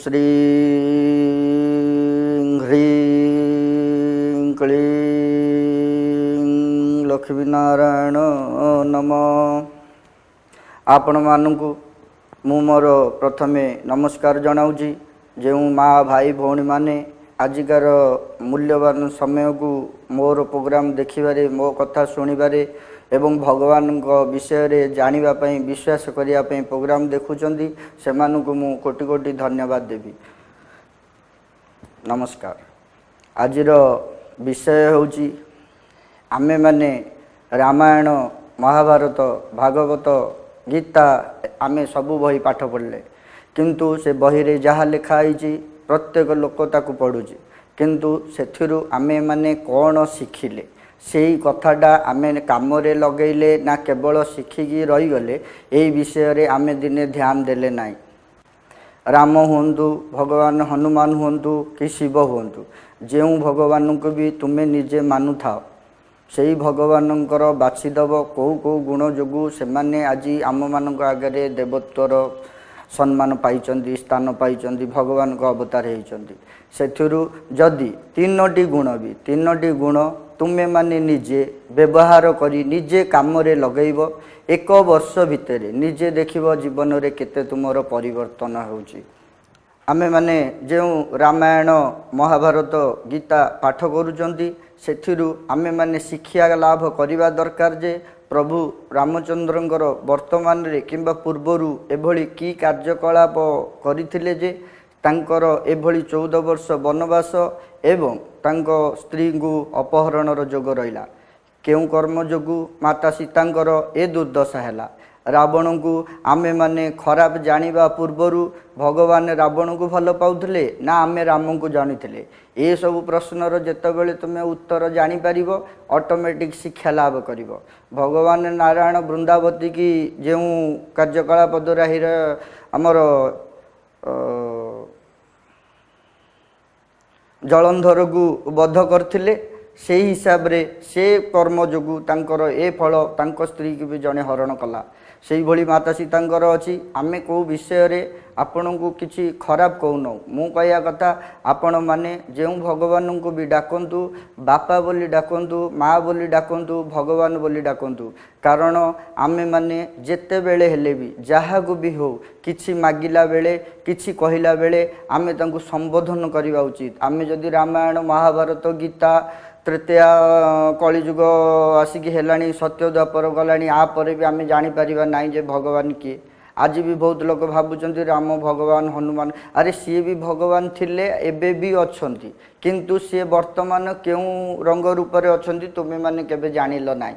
ଶ୍ରୀଂ ହ୍ରୀଂ କ୍ଳୀଂ ଲକ୍ଷ୍ମୀନାରାୟଣ ନମ। ଆପଣମାନଙ୍କୁ ମୁଁ ମୋର ପ୍ରଥମେ ନମସ୍କାର ଜଣାଉଛି। ଯେଉଁ ମା ଭାଇ ଭଉଣୀମାନେ ଆଜିକାର ମୂଲ୍ୟବାନ ସମୟକୁ ମୋର ପ୍ରୋଗ୍ରାମ ଦେଖିବାରେ, ମୋ କଥା ଶୁଣିବାରେ ଏବଂ ଭଗବାନଙ୍କ ବିଷୟରେ ଜାଣିବା ପାଇଁ, ବିଶ୍ୱାସ କରିବା ପାଇଁ ପ୍ରୋଗ୍ରାମ ଦେଖୁଛନ୍ତି, ସେମାନଙ୍କୁ ମୁଁ କୋଟି କୋଟି ଧନ୍ୟବାଦ ଦେବି। ନମସ୍କାର। ଆଜିର ବିଷୟ ହେଉଛି, ଆମେମାନେ ରାମାୟଣ, ମହାଭାରତ, ଭାଗବତ, ଗୀତା ଆମେ ସବୁ ବହି ପାଠ ପଢ଼ିଲେ, କିନ୍ତୁ ସେ ବହିରେ ଯାହା ଲେଖା ହେଇଛି ପ୍ରତ୍ୟେକ ଲୋକ ତାକୁ ପଢ଼ୁଛି, କିନ୍ତୁ ସେଥିରୁ ଆମେମାନେ କ'ଣ ଶିଖିଲେ? ସେଇ କଥାଟା ଆମେ କାମରେ ଲଗେଇଲେ ନା କେବଳ ଶିଖିକି ରହିଗଲେ? ଏଇ ବିଷୟରେ ଆମେ ଦିନେ ଧ୍ୟାନ ଦେଲେ ନାହିଁ। ରାମ ହୁଅନ୍ତୁ, ଭଗବାନ ହନୁମାନ ହୁଅନ୍ତୁ କି ଶିବ ହୁଅନ୍ତୁ, ଯେଉଁ ଭଗବାନଙ୍କୁ ବି ତୁମେ ନିଜେ ମାନୁଥାଅ, ସେଇ ଭଗବାନଙ୍କର ବାଛିଦେବ କେଉଁ କେଉଁ ଗୁଣ ଯୋଗୁଁ ସେମାନେ ଆଜି ଆମମାନଙ୍କ ଆଗରେ ଦେବତ୍ୱର ସମ୍ମାନ ପାଇଛନ୍ତି, ସ୍ଥାନ ପାଇଛନ୍ତି, ଭଗବାନଙ୍କ ଅବତାର ହେଇଛନ୍ତି। ସେଥିରୁ ଯଦି ତିନୋଟି ଗୁଣ ବି, ତିନୋଟି ଗୁଣ ତୁମେମାନେ ନିଜେ ବ୍ୟବହାର କରି ନିଜେ କାମରେ ଲଗେଇବ, ଏକ ବର୍ଷ ଭିତରେ ନିଜେ ଦେଖିବ ଜୀବନରେ କେତେ ତୁମର ପରିବର୍ତ୍ତନ ହେଉଛି। ଆମେମାନେ ଯେଉଁ ରାମାୟଣ, ମହାଭାରତ, ଗୀତା ପାଠ କରୁଛନ୍ତି, ସେଥିରୁ ଆମେମାନେ ଶିକ୍ଷା ଲାଭ କରିବା ଦରକାର ଯେ ପ୍ରଭୁ ରାମଚନ୍ଦ୍ରଙ୍କର ବର୍ତ୍ତମାନରେ କିମ୍ବା ପୂର୍ବରୁ ଏଭଳି କି କାର୍ଯ୍ୟକଳାପ କରିଥିଲେ ଯେ ତାଙ୍କର ଏଭଳି 14 ବର୍ଷ ବନବାସ ଏବଂ ତାଙ୍କ ସ୍ତ୍ରୀଙ୍କୁ ଅପହରଣର ଯୋଗ ରହିଲା। କେଉଁ କର୍ମ ଯୋଗୁଁ ମାତା ସୀତାଙ୍କର ଏ ଦୁର୍ଦ୍ଦଶା ହେଲା? ରାବଣଙ୍କୁ ଆମେମାନେ ଖରାପ ଜାଣିବା ପୂର୍ବରୁ ଭଗବାନ ରାବଣକୁ ଭଲ ପାଉଥିଲେ ନା ଆମେ ରାମଙ୍କୁ ଜାଣିଥିଲେ? ଏସବୁ ପ୍ରଶ୍ନର ଯେତେବେଳେ ତୁମେ ଉତ୍ତର ଜାଣିପାରିବ, ଅଟୋମେଟିକ୍ ଶିକ୍ଷା ଲାଭ କରିବ। ଭଗବାନ ନାରାୟଣ ବୃନ୍ଦାବତୀ କି ଯେଉଁ କାର୍ଯ୍ୟକଳାପ ଦ୍ୱାରା ହିର ଆମର ଜଳନ୍ଧରକୁ ବଧ କରିଥିଲେ, ସେଇ ହିସାବରେ ସେ କର୍ମ ଯୋଗୁଁ ତାଙ୍କର ଏ ଫଳ, ତାଙ୍କ ସ୍ତ୍ରୀକୁ ବି ଜଣେ ହରଣ କଲା। ସେଇଭଳି ମାତା ସୀତାଙ୍କର ଅଛି। ଆମେ କେଉଁ ବିଷୟରେ ଆପଣଙ୍କୁ କିଛି ଖରାପ କହୁନାହୁଁ। ମୁଁ କହିବା କଥା, ଆପଣମାନେ ଯେଉଁ ଭଗବାନଙ୍କୁ ବି ଡାକନ୍ତୁ, ବାପା ବୋଲି ଡାକନ୍ତୁ, ମା ବୋଲି ଡାକନ୍ତୁ, ଭଗବାନ ବୋଲି ଡାକନ୍ତୁ, କାରଣ ଆମେମାନେ ଯେତେବେଳେ ହେଲେ ବି ଯାହାକୁ ବି ହେଉ କିଛି ମାଗିଲା ବେଳେ, କିଛି କହିଲା ବେଳେ ଆମେ ତାଙ୍କୁ ସମ୍ବୋଧନ କରିବା ଉଚିତ। ଆମେ ଯଦି ରାମାୟଣ, ମହାଭାରତ, ଗୀତା, ତୃତୀୟା କଳିଯୁଗ ଆସିକି ହେଲାଣି, ସତ୍ୟ ଦ୍ୱାପର ଗଲାଣି, ଆ ପରେ ବି ଆମେ ଜାଣିପାରିବା ନାହିଁ ଯେ ଭଗବାନ କିଏ। ଆଜି ବି ବହୁତ ଲୋକ ଭାବୁଛନ୍ତି ରାମ ଭଗବାନ, ହନୁମାନ। ଆରେ ସିଏ ବି ଭଗବାନ ଥିଲେ, ଏବେ ବି ଅଛନ୍ତି, କିନ୍ତୁ ସିଏ ବର୍ତ୍ତମାନ କେଉଁ ରଙ୍ଗ ରୂପରେ ଅଛନ୍ତି ତୁମେମାନେ କେବେ ଜାଣିଲ ନାହିଁ।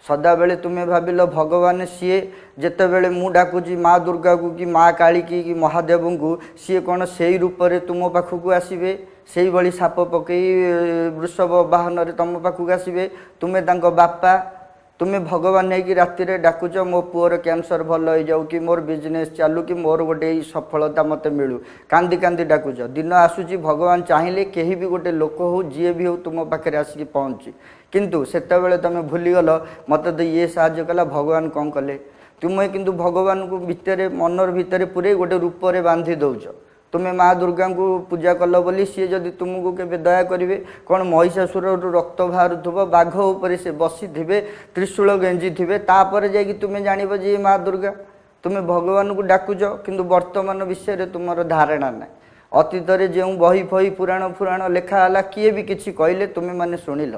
ସଦାବେଳେ ତୁମେ ଭାବିଲ ଭଗବାନ ସିଏ। ଯେତେବେଳେ ମୁଁ ଡାକୁଛି ମା ଦୁର୍ଗାକୁ କି ମା କାଳୀକି କି ମହାଦେବଙ୍କୁ, ସିଏ କ'ଣ ସେଇ ରୂପରେ ତୁମ ପାଖକୁ ଆସିବେ? ସେଇଭଳି ସାପ ପକେଇ ବୃଷଭ ବାହନରେ ତୁମ ପାଖକୁ ଆସିବେ? ତୁମେ ତାଙ୍କ ବାପା, ତୁମେ ଭଗବାନ ହେଇକି ରାତିରେ ଡାକୁଛ ମୋ ପୁଅର କ୍ୟାନ୍ସର ଭଲ ହେଇଯାଉ କି ମୋର ବିଜନେସ୍ ଚାଲୁ କି ମୋର ଗୋଟେ ଏଇ ସଫଳତା ମୋତେ ମିଳୁ, କାନ୍ଦି କାନ୍ଦି ଡାକୁଛ। ଦିନ ଆସୁଛି, ଭଗବାନ ଚାହିଁଲେ କେହି ବି ଗୋଟେ ଲୋକ ହଉ, ଯିଏ ବି ହଉ, ତୁମ ପାଖରେ ଆସିକି ପହଞ୍ଚି, କିନ୍ତୁ ସେତେବେଳେ ତୁମେ ଭୁଲିଗଲ, ମୋତେ ତ ଇଏ ସାହାଯ୍ୟ କଲା, ଭଗବାନ କ'ଣ କଲେ? ତୁମେ କିନ୍ତୁ ଭଗବାନଙ୍କୁ ଭିତରେ, ମନର ଭିତରେ ପୁରେଇ ଗୋଟେ ରୂପରେ ବାନ୍ଧି ଦେଉଛ। ତୁମେ ମା ଦୁର୍ଗାଙ୍କୁ ପୂଜା କଲ ବୋଲି ସିଏ ଯଦି ତୁମକୁ କେବେ ଦୟା କରିବେ? କ'ଣ ମହିଷାସୁରରୁ ରକ୍ତ ବାହାରୁଥିବ, ବାଘ ଉପରେ ସେ ବସିଥିବେ, ତ୍ରିଶୂଳ ଗେଞ୍ଜିଥିବେ, ତାପରେ ଯାଇକି ତୁମେ ଜାଣିବ ଯେ ଇଏ ମା ଦୁର୍ଗା? ତୁମେ ଭଗବାନଙ୍କୁ ଡାକୁଛ, କିନ୍ତୁ ବର୍ତ୍ତମାନ ବିଷୟରେ ତୁମର ଧାରଣା ନାହିଁ। ଅତୀତରେ ଯେଉଁ ବହି ଫହି ପୁରାଣ ଫୁରାଣ ଲେଖା ହେଲା, କିଏ ବି କିଛି କହିଲେ ତୁମେମାନେ ଶୁଣିଲ,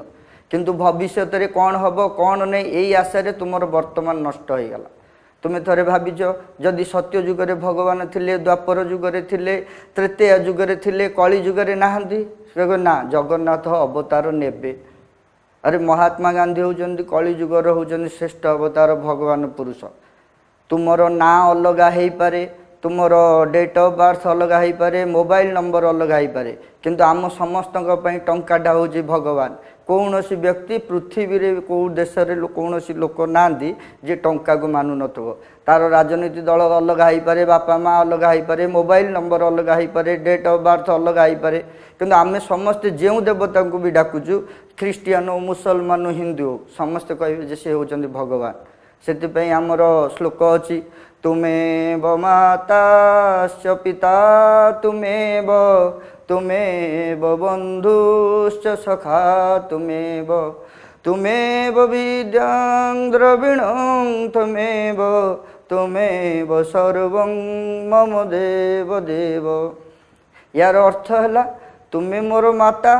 କିନ୍ତୁ ଭବିଷ୍ୟତରେ କ'ଣ ହେବ କ'ଣ ନାହିଁ ଏଇ ଆଶାରେ ତୁମର ବର୍ତ୍ତମାନ ନଷ୍ଟ ହେଇଗଲା। ତୁମେ ଥରେ ଭାବିଛ, ଯଦି ସତ୍ୟ ଯୁଗରେ ଭଗବାନ ଥିଲେ, ଦ୍ୱାପର ଯୁଗରେ ଥିଲେ, ତ୍ରେତୟା ଯୁଗରେ ଥିଲେ, କଳି ଯୁଗରେ ନାହାନ୍ତି? ସେ କହିବେ ନା, ଜଗନ୍ନାଥ ଅବତାର ନେବେ। ଆରେ ମହାତ୍ମା ଗାନ୍ଧୀ ହେଉଛନ୍ତି କଳି ଯୁଗର ହେଉଛନ୍ତି ଶ୍ରେଷ୍ଠ ଅବତାର, ଭଗବାନ ପୁରୁଷ। ତୁମର ନାଁ ଅଲଗା ହେଇପାରେ, ତୁମର ଡେଟ୍ ଅଫ୍ ବାର୍ଥ ଅଲଗା ହେଇପାରେ, ମୋବାଇଲ ନମ୍ବର ଅଲଗା ହେଇପାରେ, କିନ୍ତୁ ଆମ ସମସ୍ତଙ୍କ ପାଇଁ ଟଙ୍କାଟା ହେଉଛି ଭଗବାନ। କୌଣସି ବ୍ୟକ୍ତି ପୃଥିବୀରେ କେଉଁ ଦେଶରେ କୌଣସି ଲୋକ ନାହାନ୍ତି ଯେ ଟଙ୍କାକୁ ମାନୁନଥିବ। ତାର ରାଜନୀତି ଦଳ ଅଲଗା ହେଇପାରେ, ବାପା ମା ଅଲଗା ହେଇପାରେ, ମୋବାଇଲ ନମ୍ବର ଅଲଗା ହେଇପାରେ, ଡେଟ୍ ଅଫ୍ ବାର୍ଥ ଅଲଗା ହେଇପାରେ, କିନ୍ତୁ ଆମେ ସମସ୍ତେ ଯେଉଁ ଦେବତାଙ୍କୁ ବି ଡାକୁଛୁ, ଖ୍ରୀଷ୍ଟିଆନ ହଉ, ମୁସଲମାନ, ହିନ୍ଦୁ ହଉ, ସମସ୍ତେ କହିବେ ଯେ ସେ ହେଉଛନ୍ତି ଭଗବାନ। ସେଥିପାଇଁ ଆମର ଶ୍ଲୋକ ଅଛି, ତୁମେବ ମାତାଶ୍ଚ ପିତା ତୁମେବ ତୁମେବ ବନ୍ଧୁଶ୍ଚ ସଖା ତୁମେବ ତୁମେବ ବିଦ୍ୟାଂ ଦ୍ରବିଣଂ ତ୍ୱମେବ ତୁମେବ ସର୍ବଂ ମମ ଦେବ ଦେବ। ୟାର ଅର୍ଥ ହେଲା, ତୁମେ ମୋର ମାତା,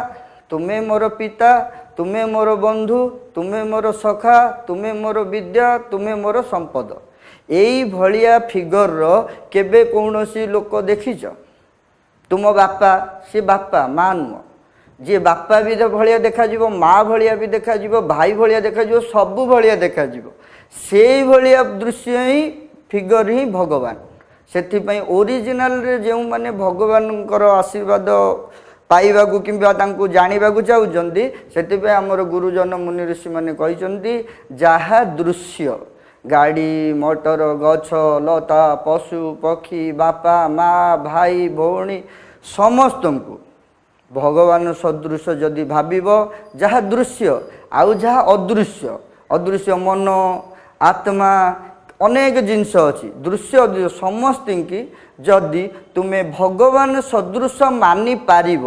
ତୁମେ ମୋର ପିତା, ତୁମେ ମୋର ବନ୍ଧୁ, ତୁମେ ମୋର ସଖା, ତୁମେ ମୋର ବିଦ୍ୟା, ତୁମେ ମୋର ସମ୍ପଦ। ଏଇଭଳିଆ ଫିଗରର କେବେ କୌଣସି ଲୋକ ଦେଖିଛ? ତୁମ ବାପା, ସେ ବାପା ମା ନୁହଁ, ଯିଏ ବାପା ବି ଭଳିଆ ଦେଖାଯିବ, ମା ଭଳିଆ ବି ଦେଖାଯିବ, ଭାଇ ଭଳିଆ ଦେଖାଯିବ, ସବୁ ଭଳିଆ ଦେଖାଯିବ, ସେଇଭଳିଆ ଦୃଶ୍ୟ ହିଁ, ଫିଗର ହିଁ ଭଗବାନ। ସେଥିପାଇଁ ଓରିଜିନାଲରେ ଯେଉଁମାନେ ଭଗବାନଙ୍କର ଆଶୀର୍ବାଦ ପାଇବାକୁ କିମ୍ବା ତାଙ୍କୁ ଜାଣିବାକୁ ଚାହୁଁଛନ୍ତି, ସେଥିପାଇଁ ଆମର ଗୁରୁଜନ ମୁନି ଋଷିମାନେ କହିଛନ୍ତି, ଯାହା ଦୃଶ୍ୟ, ଗାଡ଼ି ମଟର, ଗଛ ଲତା, ପଶୁ ପକ୍ଷୀ, ବାପା ମା, ଭାଇ ଭଉଣୀ, ସମସ୍ତଙ୍କୁ ଭଗବାନ ସଦୃଶ ଯଦି ଭାବିବ, ଯାହା ଦୃଶ୍ୟ, ଆଉ ଯାହା ଅଦୃଶ୍ୟ, ଅଦୃଶ୍ୟ ମନ, ଆତ୍ମା, ଅନେକ ଜିନିଷ ଅଛି, ଦୃଶ୍ୟ ଅଦୃଶ୍ୟ ସମସ୍ତିଙ୍କି ଯଦି ତୁମେ ଭଗବାନ ସଦୃଶ ମାନିପାରିବ,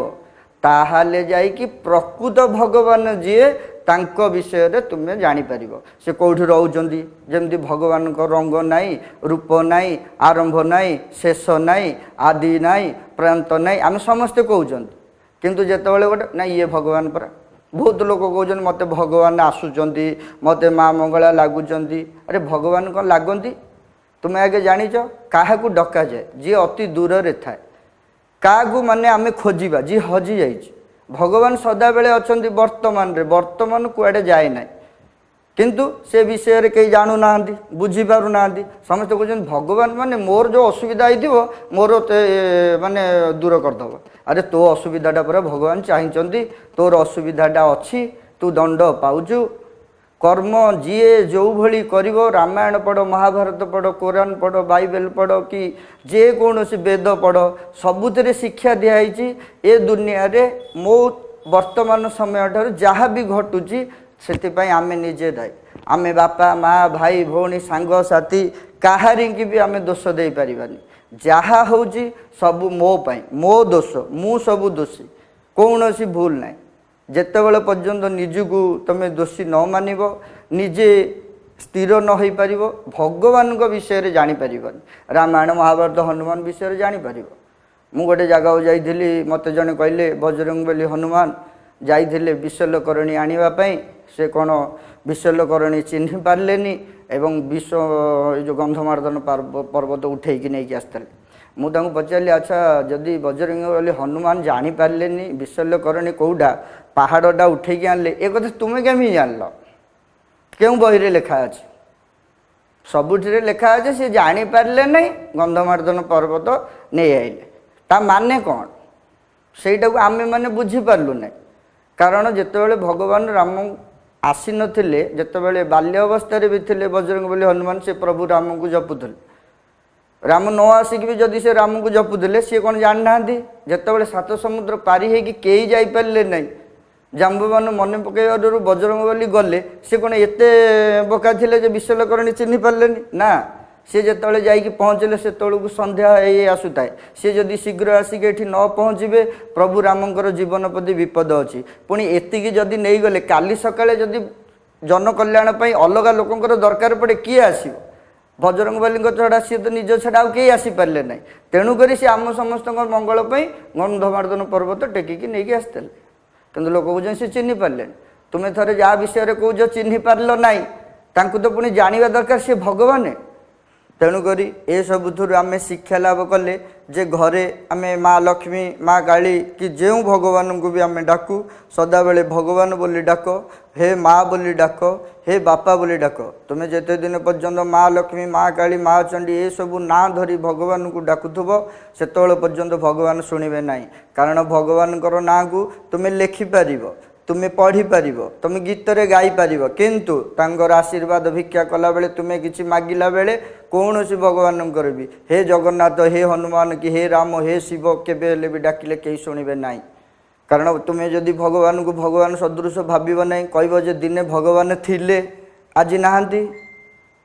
ତାହେଲେ ଯାଇକି ପ୍ରକୃତ ଭଗବାନ ଯିଏ ତାଙ୍କ ବିଷୟରେ ତୁମେ ଜାଣିପାରିବ, ସେ କେଉଁଠି ରହୁଛନ୍ତି। ଯେମିତି ଭଗବାନଙ୍କ ରଙ୍ଗ ନାହିଁ, ରୂପ ନାହିଁ, ଆରମ୍ଭ ନାହିଁ, ଶେଷ ନାହିଁ, ଆଦି ନାହିଁ, ପ୍ରାନ୍ତ ନାହିଁ, ଆମେ ସମସ୍ତେ କହୁଛନ୍ତି। କିନ୍ତୁ ଯେତେବେଳେ ଗୋଟେ ନା ଇଏ ଭଗବାନ ପରା, ବହୁତ ଲୋକ କହୁଛନ୍ତି ମୋତେ ଭଗବାନ ଆସୁଛନ୍ତି, ମୋତେ ମା ମଙ୍ଗଳା ଲାଗୁଛନ୍ତି। ଆରେ ଭଗବାନ କ'ଣ ଲାଗନ୍ତି? ତୁମେ ଆଗେ ଜାଣିଛ କାହାକୁ ଡକାଯାଏ? ଯିଏ ଅତି ଦୂରରେ ଥାଏ। କାହାକୁ ମାନେ ଆମେ ଖୋଜିବା? ଯିଏ ହଜିଯାଇଛି। ଭଗବାନ ସଦାବେଳେ ଅଛନ୍ତି ବର୍ତ୍ତମାନରେ, ବର୍ତ୍ତମାନ କୁଆଡ଼େ ଯାଏ ନାହିଁ। କିନ୍ତୁ ସେ ବିଷୟରେ କେହି ଜାଣୁନାହାନ୍ତି, ବୁଝିପାରୁନାହାନ୍ତି। ସମସ୍ତେ କହୁଛନ୍ତି ଭଗବାନ ମାନେ ମୋର ଯେଉଁ ଅସୁବିଧା ହେଇଥିବ ମୋର ମାନେ ଦୂର କରିଦେବ। ଆରେ ତୋ ଅସୁବିଧାଟା ପରା ଭଗବାନ ଚାହିଁଛନ୍ତି, ତୋର ଅସୁବିଧାଟା ଅଛି, ତୁ ଦଣ୍ଡ ପାଉଛୁ। କର୍ମ ଯିଏ ଯେଉଁଭଳି କରିବ, ରାମାୟଣ ପଢ଼, ମହାଭାରତ ପଢ଼, କୋରାନ ପଢ଼, ବାଇବେଲ ପଢ଼ କି ଯେକୌଣସି ବେଦ ପଢ଼, ସବୁଥିରେ ଶିକ୍ଷା ଦିଆହେଇଛି ଏ ଦୁନିଆରେ ମୋ ବର୍ତ୍ତମାନ ସମୟଠାରୁ ଯାହା ବି ଘଟୁଛି ସେଥିପାଇଁ ଆମେ ନିଜେ ଦାୟୀ। ଆମେ ବାପା ମା, ଭାଇ ଭଉଣୀ, ସାଙ୍ଗସାଥି କାହାରିକି ବି ଆମେ ଦୋଷ ଦେଇପାରିବାନି। ଯାହା ହେଉଛି ସବୁ ମୋ ପାଇଁ, ମୋ ଦୋଷ, ମୁଁ ସବୁ ଦୋଷୀ, କୌଣସି ଭୁଲ ନାହିଁ। ଯେତେବେଳେ ପର୍ଯ୍ୟନ୍ତ ନିଜକୁ ତୁମେ ଦୋଷୀ ନ ମାନିବ, ନିଜେ ସ୍ଥିର ନ ହୋଇପାରିବ, ଭଗବାନଙ୍କ ବିଷୟରେ ଜାଣିପାରିବନି। ରାମାୟଣ ମହାଭାରତ ହନୁମାନ ବିଷୟରେ ଜାଣିପାରିବ। ମୁଁ ଗୋଟେ ଜାଗାକୁ ଯାଇଥିଲି, ମୋତେ ଜଣେ କହିଲେ ବଜରଙ୍ଗବଲି ହନୁମାନ ଯାଇଥିଲେ ବିଶଲ୍ୟକରଣୀ ଆଣିବା ପାଇଁ, ସେ କ'ଣ ବିଶଲ୍ୟକରଣୀ ଚିହ୍ନି ପାରିଲେନି ଏବଂ ବିଶ୍ୱ ଏ ଯେଉଁ ଗନ୍ଧମାର୍ଦ୍ଦନ ପର୍ବତ ଉଠେଇକି ନେଇକି ଆସିଥିଲେ। ମୁଁ ତାଙ୍କୁ ପଚାରିଲି, ଆଚ୍ଛା ଯଦି ବଜରଙ୍ଗବଲି ହନୁମାନ ଜାଣିପାରିଲେନି ବିଶଲ୍ୟକରଣୀ କେଉଁଟା, ପାହାଡ଼ଟା ଉଠେଇକି ଆଣିଲେ, ଏ କଥା ତୁମେ କେମିତି ଜାଣିଲ? କେଉଁ ବହିରେ ଲେଖା ଅଛି? ସବୁଥିରେ ଲେଖା ଅଛି ସେ ଜାଣିପାରିଲେ ନାହିଁ, ଗନ୍ଧମାର୍ଦ୍ଦନ ପର୍ବତ ନେଇ ଆଇଲେ। ତା ମାନେ କ'ଣ ସେଇଟାକୁ ଆମେମାନେ ବୁଝିପାରିଲୁ ନାହିଁ। କାରଣ ଯେତେବେଳେ ଭଗବାନ ରାମ ଆସିନଥିଲେ, ଯେତେବେଳେ ବାଲ୍ୟ ଅବସ୍ଥାରେ ବି ଥିଲେ ବଜରଙ୍ଗବଲି ହନୁମାନ, ସେ ପ୍ରଭୁ ରାମଙ୍କୁ ଜପୁଥିଲେ। ରାମ ନ ଆସିକି ବି ଯଦି ସେ ରାମଙ୍କୁ ଜପୁଥିଲେ, ସିଏ କ'ଣ ଜାଣିନାହାନ୍ତି? ଯେତେବେଳେ ସାତ ସମୁଦ୍ର ପାରି ହେଇକି କେହି ଯାଇପାରିଲେ ନାହିଁ, ଜାମ୍ବବାନ ମନେ ପକାଇବାରୁ ବଜରଙ୍ଗବଲି ଗଲେ, ସେ କ'ଣ ଏତେ ବୋକା ଥିଲେ ଯେ ବିଶଲ୍ୟକରଣୀ ଚିହ୍ନି ପାରିଲେନି? ନା, ସେ ଯେତେବେଳେ ଯାଇକି ପହଞ୍ଚିଲେ ସେତେବେଳକୁ ସନ୍ଧ୍ୟା ହେଇ ଆସୁଥାଏ। ସେ ଯଦି ଶୀଘ୍ର ଆସିକି ଏଠି ନ ପହଞ୍ଚିବେ, ପ୍ରଭୁ ରାମଙ୍କର ଜୀବନ ପ୍ରତି ବିପଦ ଅଛି। ପୁଣି ଏତିକି ଯଦି ନେଇଗଲେ, କାଲି ସକାଳେ ଯଦି ଜନକଲ୍ୟାଣ ପାଇଁ ଅଲଗା ଲୋକଙ୍କର ଦରକାର ପଡ଼େ, କିଏ ଆସିବ? ବଜରଙ୍ଗବଲିଙ୍କ ଛଡ଼ା, ସିଏ ତ ନିଜ ଛଡ଼ା ଆଉ କେହି ଆସିପାରିଲେ ନାହିଁ। ତେଣୁକରି ସେ ଆମ ସମସ୍ତଙ୍କ ମଙ୍ଗଳ ପାଇଁ ଗନ୍ଧମାର୍ଦ୍ଦନ ପର୍ବତ ଟେକିକି ନେଇକି ଆସିଥିଲେ। କିନ୍ତୁ ଲୋକ କହୁଛନ୍ତି ସେ ଚିହ୍ନି ପାରିଲେନି। ତୁମେ ଥରେ ଯାହା ବିଷୟରେ କହୁଛ ଚିହ୍ନି ପାରିଲ ନାହିଁ, ତାଙ୍କୁ ତ ପୁଣି ଜାଣିବା ଦରକାର ସେ ଭଗବାନ। ତେଣୁକରି ଏସବୁଥିରୁ ଆମେ ଶିକ୍ଷା ଲାଭ କଲେ ଯେ ଘରେ ଆମେ ମା ଲକ୍ଷ୍ମୀ, ମା କାଳୀ କି ଯେଉଁ ଭଗବାନଙ୍କୁ ବି ଆମେ ଡାକୁ, ସଦାବେଳେ ଭଗବାନ ବୋଲି ଡାକ, ହେ ମା ବୋଲି ଡାକ, ହେ ବାପା ବୋଲି ଡାକ। ତୁମେ ଯେତେ ଦିନ ପର୍ଯ୍ୟନ୍ତ ମା ଲକ୍ଷ୍ମୀ, ମା କାଳୀ, ମା ଚଣ୍ଡୀ ଏସବୁ ନାଁ ଧରି ଭଗବାନଙ୍କୁ ଡାକୁଥିବ, ସେତେବେଳେ ପର୍ଯ୍ୟନ୍ତ ଭଗବାନ ଶୁଣିବେ ନାହିଁ। କାରଣ ଭଗବାନଙ୍କର ନାଁକୁ ତୁମେ ଲେଖିପାରିବ, ତୁମେ ପଢ଼ିପାରିବ, ତୁମେ ଗୀତରେ ଗାଇପାରିବ, କିନ୍ତୁ ତାଙ୍କର ଆଶୀର୍ବାଦ ଭିକ୍ଷା କଲାବେଳେ, ତୁମେ କିଛି ମାଗିଲା ବେଳେ କୌଣସି ଭଗବାନଙ୍କର ବି ହେ ଜଗନ୍ନାଥ, ହେ ହନୁମାନ କି ହେ ରାମ, ହେ ଶିବ କେବେ ହେଲେ ବି ଡାକିଲେ କେହି ଶୁଣିବେ ନାହିଁ। କାରଣ ତୁମେ ଯଦି ଭଗବାନଙ୍କୁ ଭଗବାନ ସଦୃଶ ଭାବିବ ନାହିଁ, କହିବ ଯେ ଦିନେ ଭଗବାନ ଥିଲେ ଆଜି ନାହାନ୍ତି,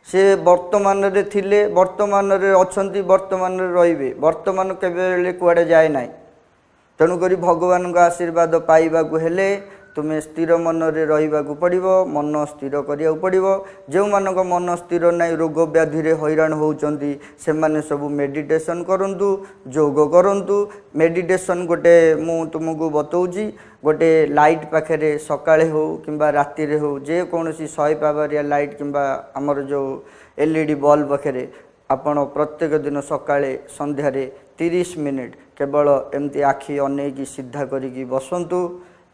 ସେ ବର୍ତ୍ତମାନରେ ଥିଲେ, ବର୍ତ୍ତମାନରେ ଅଛନ୍ତି, ବର୍ତ୍ତମାନରେ ରହିବେ। ବର୍ତ୍ତମାନ କେବେ ହେଲେ କୁଆଡ଼େ ଯାଏ ନାହିଁ। ତେଣୁକରି ଭଗବାନଙ୍କ ଆଶୀର୍ବାଦ ପାଇବାକୁ ହେଲେ ତୁମେ ସ୍ଥିର ମନରେ ରହିବାକୁ ପଡ଼ିବ, ମନ ସ୍ଥିର କରିବାକୁ ପଡ଼ିବ। ଯେଉଁମାନଙ୍କ ମନ ସ୍ଥିର ନାହିଁ, ରୋଗ ବ୍ୟାଧିରେ ହଇରାଣ ହେଉଛନ୍ତି, ସେମାନେ ସବୁ ମେଡ଼ିଟେସନ୍ କରନ୍ତୁ, ଯୋଗ କରନ୍ତୁ। ମେଡ଼ିଟେସନ୍ ଗୋଟେ ମୁଁ ତୁମକୁ ବତଉଛି, ଗୋଟେ ଲାଇଟ୍ ପାଖରେ ସକାଳେ ହେଉ କିମ୍ବା ରାତିରେ ହେଉ, ଯେକୌଣସି 100 ପାୱାରିଆ ଲାଇଟ୍ କିମ୍ବା ଆମର ଯେଉଁ LED bulb ପାଖରେ ଆପଣ ପ୍ରତ୍ୟେକ ଦିନ ସକାଳେ ସନ୍ଧ୍ୟାରେ 30 ମିନିଟ୍ କେବଳ ଏମିତି ଆଖି ଅନେଇକି ସିଧା କରିକି ବସନ୍ତୁ।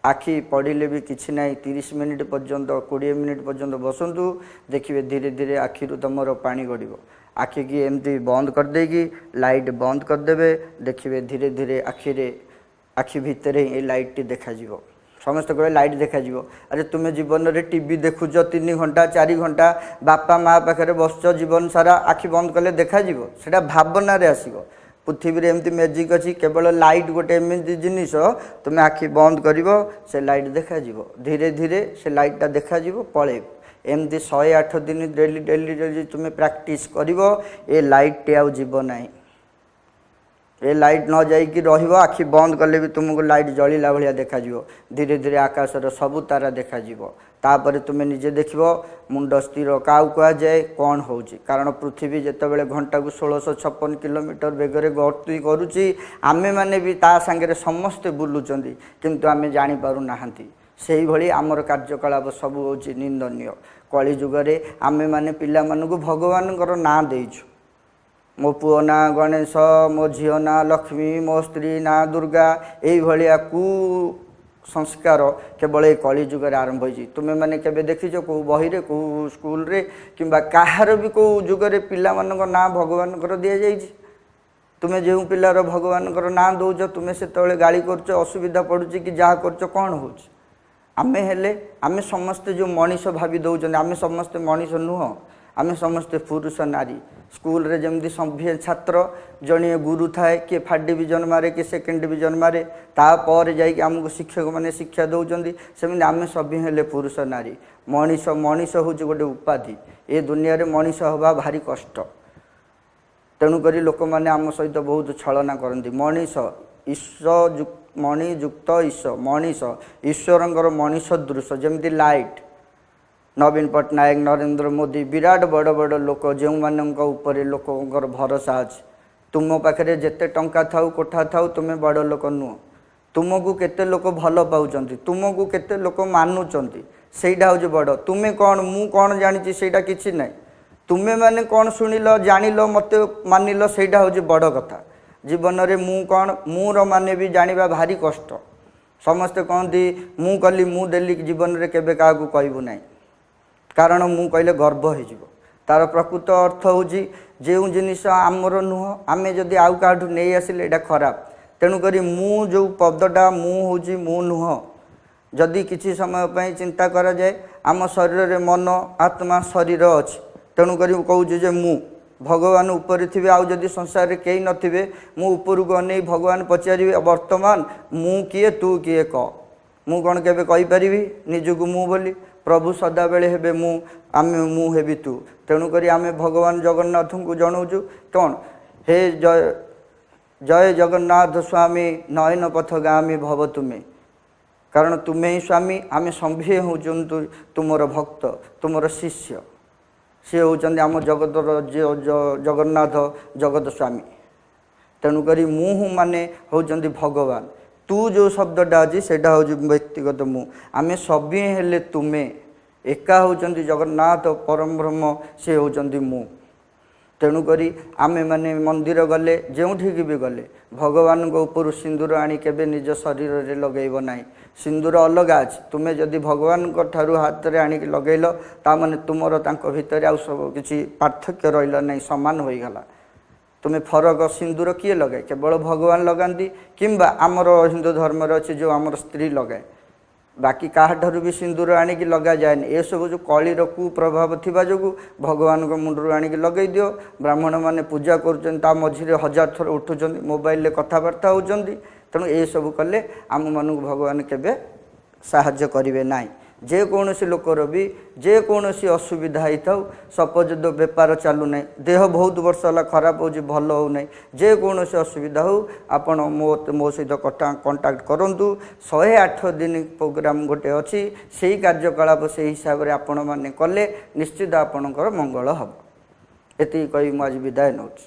ଆଖି ପଡ଼ିଲେ ବି କିଛି ନାହିଁ, 30 ମିନିଟ୍ ପର୍ଯ୍ୟନ୍ତ, 20 ମିନିଟ୍ ପର୍ଯ୍ୟନ୍ତ ବସନ୍ତୁ। ଦେଖିବେ ଧୀରେ ଧୀରେ ଆଖିରୁ ତୁମର ପାଣି ଗଡ଼ିବ। ଆଖିକି ଏମିତି ବନ୍ଦ କରିଦେଇକି ଲାଇଟ୍ ବନ୍ଦ କରିଦେବେ, ଦେଖିବେ ଧୀରେ ଧୀରେ ଆଖିରେ, ଆଖି ଭିତରେ ହିଁ ଏ ଲାଇଟ୍ଟି ଦେଖାଯିବ। ସମସ୍ତେ କହିବେ ଲାଇଟ୍ ଦେଖାଯିବ। ଆରେ ତୁମେ ଜୀବନରେ ଟିଭି ଦେଖୁଛ 3 ଘଣ୍ଟା 4 ଘଣ୍ଟା, ବାପା ମା ପାଖରେ ବସୁଛ ଜୀବନ ସାରା, ଆଖି ବନ୍ଦ କଲେ ଦେଖାଯିବ? ସେଇଟା ଭାବନାରେ ଆସିବ। ପୃଥିବୀରେ ଏମିତି ମ୍ୟାଜିକ୍ ଅଛି, କେବଳ ଲାଇଟ୍ ଗୋଟେ ଏମିତି ଜିନିଷ, ତୁମେ ଆଖି ବନ୍ଦ କରିବ, ସେ ଲାଇଟ୍ ଦେଖାଯିବ। ଧୀରେ ଧୀରେ ସେ ଲାଇଟ୍ଟା ଦେଖାଯିବ, ପଳେଇବ। ଏମିତି 108 ଦିନ ଡେଲି ଡେଲି ଡେଲି ତୁମେ ପ୍ରାକ୍ଟିସ୍ କରିବ, ଏ ଲାଇଟ୍ଟି ଆଉ ଯିବ ନାହିଁ। ଏ ଲାଇଟ୍ ନ ଯାଇକି ରହିବ। ଆଖି ବନ୍ଦ କଲେ ବି ତୁମକୁ ଲାଇଟ୍ ଜଳିଲା ଭଳିଆ ଦେଖାଯିବ। ଧୀରେ ଧୀରେ ଆକାଶର ସବୁ ତାରା ଦେଖାଯିବ। ତାପରେ ତୁମେ ନିଜେ ଦେଖିବ ମୁଣ୍ଡ ସ୍ଥିର କାହାକୁ କୁହାଯାଏ, କ'ଣ ହେଉଛି। କାରଣ ପୃଥିବୀ ଯେତେବେଳେ ଘଣ୍ଟାକୁ 1656 କିଲୋମିଟର ବେଗରେ ଗତି କରୁଛି, ଆମେମାନେ ବି ତା ସାଙ୍ଗରେ ସମସ୍ତେ ବୁଲୁଛନ୍ତି, କିନ୍ତୁ ଆମେ ଜାଣିପାରୁନାହାନ୍ତି। ସେଇଭଳି ଆମର କାର୍ଯ୍ୟକଳାପ ସବୁ ହେଉଛି ନିନ୍ଦନୀୟ। କଳିଯୁଗରେ ଆମେମାନେ ପିଲାମାନଙ୍କୁ ଭଗବାନଙ୍କର ନାଁ ଦେଇଛୁ। ମୋ ପୁଅ ନାଁ ଗଣେଶ, ମୋ ଝିଅ ନାଁ ଲକ୍ଷ୍ମୀ, ମୋ ସ୍ତ୍ରୀ ନାଁ ଦୁର୍ଗା। ଏଇଭଳିଆ କୁ ସଂସ୍କାର କେବଳ ଏ କଳିଯୁଗରେ ଆରମ୍ଭ ହୋଇଛି। ତୁମେମାନେ କେବେ ଦେଖିଛ କେଉଁ ବହିରେ, କେଉଁ ସ୍କୁଲରେ କିମ୍ବା କାହାର ବି କେଉଁ ଯୁଗରେ ପିଲାମାନଙ୍କ ନାଁ ଭଗବାନଙ୍କର ଦିଆଯାଇଛି? ତୁମେ ଯେଉଁ ପିଲାର ଭଗବାନଙ୍କର ନାଁ ଦେଉଛ, ତୁମେ ସେତେବେଳେ ଗାଳି କରୁଛ, ଅସୁବିଧା ପଡ଼ୁଛି କି ଯାହା କରୁଛ, କ'ଣ ହେଉଛି? ଆମେ ହେଲେ ଆମେ ସମସ୍ତେ ଯେଉଁ ମଣିଷ ଭାବି ଦେଉଛନ୍ତି, ଆମେ ସମସ୍ତେ ମଣିଷ ନୁହଁ, ଆମେ ସମସ୍ତେ ପୁରୁଷ ନାରୀ। ସ୍କୁଲରେ ଯେମିତି ସଭିଏଁ ଛାତ୍ର, ଜଣିଏ ଗୁରୁ ଥାଏ, କିଏ ଫାର୍ଷ୍ଟ ଡିଭିଜନ୍ ମାରେ, କିଏ ସେକେଣ୍ଡ ଡିଭିଜନ୍ ମାରେ, ତାପରେ ଯାଇକି ଆମକୁ ଶିକ୍ଷକମାନେ ଶିକ୍ଷା ଦେଉଛନ୍ତି। ସେମିତି ଆମେ ସଭିଏଁ ହେଲେ ପୁରୁଷ ନାରୀ, ମଣିଷ। ମଣିଷ ହେଉଛି ଗୋଟେ ଉପାଧି। ଏ ଦୁନିଆରେ ମଣିଷ ହେବା ଭାରି କଷ୍ଟ। ତେଣୁକରି ଲୋକମାନେ ଆମ ସହିତ ବହୁତ ଛଳନା କରନ୍ତି। ମଣିଷ ଈଶ୍ୱ, ମଣିଯୁକ୍ତ ଈଶ, ମଣିଷ ଈଶ୍ୱରଙ୍କର ମଣିଷ ଦୃଶ। ଯେମିତି ଲାଇଟ୍, ନବୀନ ପଟ୍ଟନାୟକ, ନରେନ୍ଦ୍ର ମୋଦି, ବିରାଟ ବଡ଼ ବଡ଼ ଲୋକ ଯେଉଁମାନଙ୍କ ଉପରେ ଲୋକଙ୍କର ଭରସା ଅଛି। ତୁମ ପାଖରେ ଯେତେ ଟଙ୍କା ଥାଉ, କୋଠା ଥାଉ, ତୁମେ ବଡ଼ ଲୋକ ନୁହଁ। ତୁମକୁ କେତେ ଲୋକ ଭଲ ପାଉଛନ୍ତି, ତୁମକୁ କେତେ ଲୋକ ମାନୁଛନ୍ତି, ସେଇଟା ହେଉଛି ବଡ଼। ତୁମେ କ'ଣ, ମୁଁ କ'ଣ ଜାଣିଛି ସେଇଟା କିଛି ନାହିଁ। ତୁମେମାନେ କ'ଣ ଶୁଣିଲ, ଜାଣିଲ, ମୋତେ ମାନିଲ, ସେଇଟା ହେଉଛି ବଡ଼ କଥା। ଜୀବନରେ ମୁଁ କ'ଣ, ମୁଁର ମାନେ ବି ଜାଣିବା ଭାରି କଷ୍ଟ। ସମସ୍ତେ କହନ୍ତି ମୁଁ କଲି, ମୁଁ ଦେଲି। ଜୀବନରେ କେବେ କାହାକୁ କହିବୁ ନାହିଁ, କାରଣ ମୁଁ କହିଲେ ଗର୍ବ ହେଇଯିବ। ତା'ର ପ୍ରକୃତ ଅର୍ଥ ହେଉଛି ଯେଉଁ ଜିନିଷ ଆମର ନୁହଁ, ଆମେ ଯଦି ଆଉ କାହାଠୁ ନେଇ ଆସିଲେ ଏଇଟା ଖରାପ। ତେଣୁକରି ମୁଁ ଯେଉଁ ପଦଟା, ମୁଁ ହେଉଛି ମୁଁ ନୁହଁ। ଯଦି କିଛି ସମୟ ପାଇଁ ଚିନ୍ତା କରାଯାଏ, ଆମ ଶରୀରରେ ମନ, ଆତ୍ମା, ଶରୀର ଅଛି। ତେଣୁକରି ମୁଁ କହୁଛି ଯେ ମୁଁ ଭଗବାନ ଉପରେ ଥିବେ, ଆଉ ଯଦି ସଂସାରରେ କେହି ନଥିବେ, ମୁଁ ଉପରକୁ ଅନେଇ ଭଗବାନ ପଚାରିବେ, ବର୍ତ୍ତମାନ ମୁଁ କିଏ, ତୁ କିଏ କହ? ମୁଁ କ'ଣ କେବେ କହିପାରିବି ନିଜକୁ ମୁଁ ବୋଲି? ପ୍ରଭୁ ସଦାବେଳେ ହେବେ ମୁଁ, ଆମେ ମୁଁ ହେବି ତୁ। ତେଣୁକରି ଆମେ ଭଗବାନ ଜଗନ୍ନାଥଙ୍କୁ ଜଣାଉଛୁ କ'ଣ? ହେ ଜୟ ଜୟ ଜଗନ୍ନାଥ ସ୍ୱାମୀ ନୟନ ପଥଗାମୀ ଭବ ତୁମେ। କାରଣ ତୁମେ ହିଁ ସ୍ୱାମୀ, ଆମେ ସଭିଏଁ ହେଉଛନ୍ତି ତୁମର ଭକ୍ତ, ତୁମର ଶିଷ୍ୟ। ସିଏ ହେଉଛନ୍ତି ଆମ ଜଗତର ଜଗନ୍ନାଥ, ଜଗତ ସ୍ୱାମୀ। ତେଣୁକରି ମୁଁ ମାନେ ହେଉଛନ୍ତି ଭଗବାନ। ତୁ ଯେଉଁ ଶବ୍ଦଟା ଅଛି ସେଇଟା ହେଉଛି ବ୍ୟକ୍ତିଗତ ମୁଁ। ଆମେ ସଭିଏଁ ହେଲେ ତୁମେ ଏକା ହେଉଛନ୍ତି ଜଗନ୍ନାଥ ପରମବ୍ରହ୍ମ, ସେ ହେଉଛନ୍ତି ମୁଁ। ତେଣୁକରି ଆମେମାନେ ମନ୍ଦିର ଗଲେ, ଯେଉଁଠିକି ବି ଗଲେ, ଭଗବାନଙ୍କ ଉପରୁ ସିନ୍ଦୁର ଆଣି କେବେ ନିଜ ଶରୀରରେ ଲଗାଇବ ନାହିଁ। ସିନ୍ଦୁର ଅଲଗା ଅଛି। ତୁମେ ଯଦି ଭଗବାନଙ୍କ ଠାରୁ ହାତରେ ଆଣିକି ଲଗାଇଲ, ତା ମାନେ ତୁମର ତାଙ୍କ ଭିତରେ ଆଉ ସବୁ କିଛି ପାର୍ଥକ୍ୟ ରହିଲା ନାହିଁ, ସମାନ ହୋଇଗଲା। ତୁମେ ଫରକ ସିନ୍ଦୁର କିଏ ଲଗାଏ? କେବଳ ଭଗବାନ ଲଗାନ୍ତି, କିମ୍ବା ଆମର ହିନ୍ଦୁ ଧର୍ମରେ ଅଛି ଯେଉଁ ଆମର ସ୍ତ୍ରୀ ଲଗାଏ। ବାକି କାହାଠାରୁ ବି ସିନ୍ଦୁର ଆଣିକି ଲଗାଯାଏନି। ଏସବୁ ଯେଉଁ କଳିର କୁପ୍ରଭାବ ଥିବା ଯୋଗୁଁ ଭଗବାନଙ୍କ ମୁଣ୍ଡରୁ ଆଣିକି ଲଗାଇ ଦିଅ। ବ୍ରାହ୍ମଣମାନେ ପୂଜା କରୁଛନ୍ତି, ତା ମଝିରେ 1000 ଥର ଉଠୁଛନ୍ତି, ମୋବାଇଲରେ କଥାବାର୍ତ୍ତା ହେଉଛନ୍ତି। ତେଣୁ ଏସବୁ କଲେ ଆମମାନଙ୍କୁ ଭଗବାନ କେବେ ସାହାଯ୍ୟ କରିବେ ନାହିଁ। ଯେକୌଣସି ଲୋକର ବି ଯେକୌଣସି ଅସୁବିଧା ହେଇଥାଉ, ସପୋଜ ବେପାର ଚାଲୁନାହିଁ, ଦେହ ବହୁତ ବର୍ଷ ହେଲା ଖରାପ ହେଉଛି, ଭଲ ହେଉନାହିଁ, ଯେକୌଣସି ଅସୁବିଧା ହେଉ, ଆପଣ ମୋ ସହିତ କଣ୍ଟାକ୍ଟ କରନ୍ତୁ। 108 ଦିନ ପ୍ରୋଗ୍ରାମ୍ ଗୋଟେ ଅଛି, ସେଇ କାର୍ଯ୍ୟକଳାପ ସେଇ ହିସାବରେ ଆପଣମାନେ କଲେ ନିଶ୍ଚିତ ଆପଣଙ୍କର ମଙ୍ଗଳ ହେବ। ଏତିକି କହି ମୁଁ ଆଜି ବିଦାୟ ନେଉଛି।